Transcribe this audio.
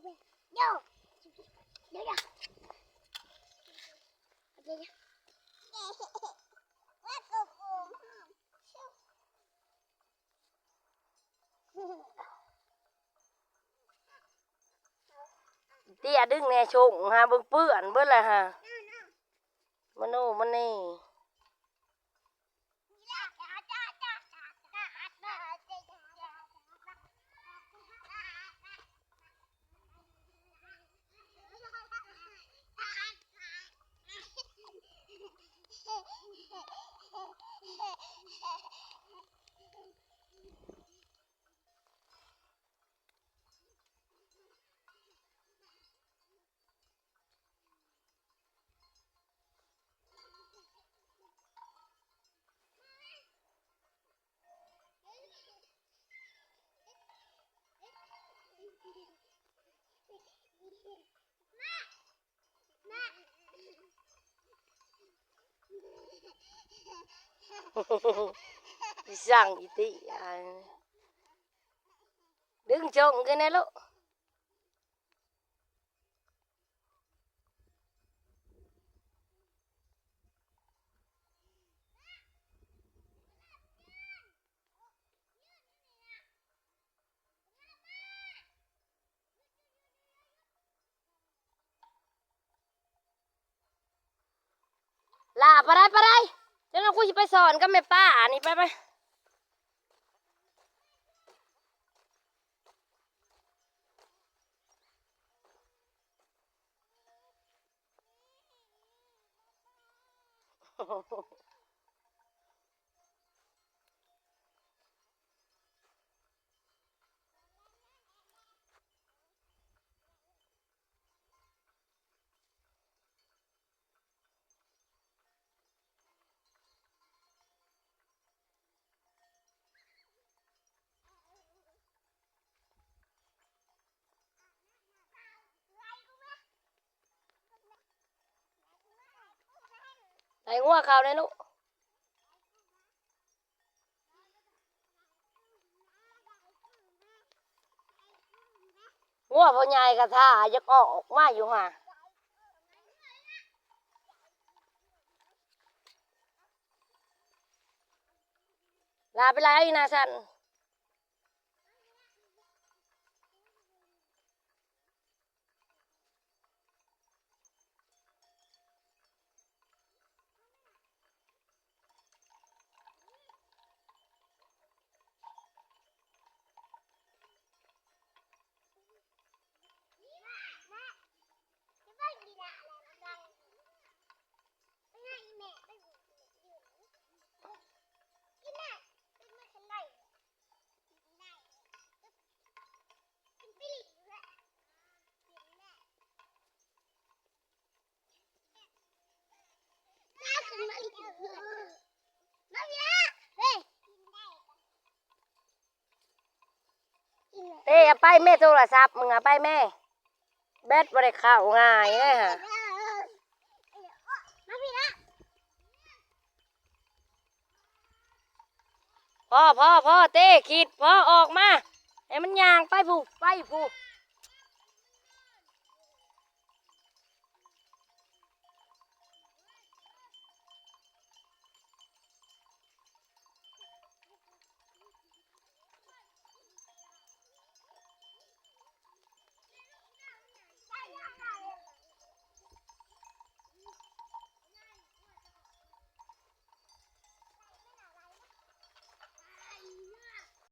ເຕ້ຍດຶງແດ່ ຊົງຫາເບິ່ງເປື້ອນເບິດແລ້ວຫາ ມະໂນມະເນ. ຊິສັ່ງອີຕິ ອາ ດຶງຈົງຂຶ້ນແດ່ລູກ. ຫຼ້າ ໄປໄດ້ ໄປໄດ້ ເຈົ້ານ້ອຍ ກູຊິໄປສອນກັບແມ່ປ້ານີ້ ໄປ ໄປ. ໃສ່ງົວເຂົ້າແດ່ລູກ. ງົວພໍ່ໃຫຍ່ກະຖ້າຢາກອອກມາຢູ່ຫາ. ຫຼ້າໄປໄລ່ນາຊັ້ນ. ເຕ້ ເອົາໄປແມ່ ໂທລະສັບ ມຶງເອົາໄປແມ່. ແບັດບໍ່ໄດ້ເຂົ້າງ່າຍເດ້ຫະ. ພໍ ພໍ ພໍ ເຕ້ ຄິດ ພໍ ອອກມາ ໃຫ້ມັນຍ່າງໄປພຸ້ນ ໄປພຸ້ນ.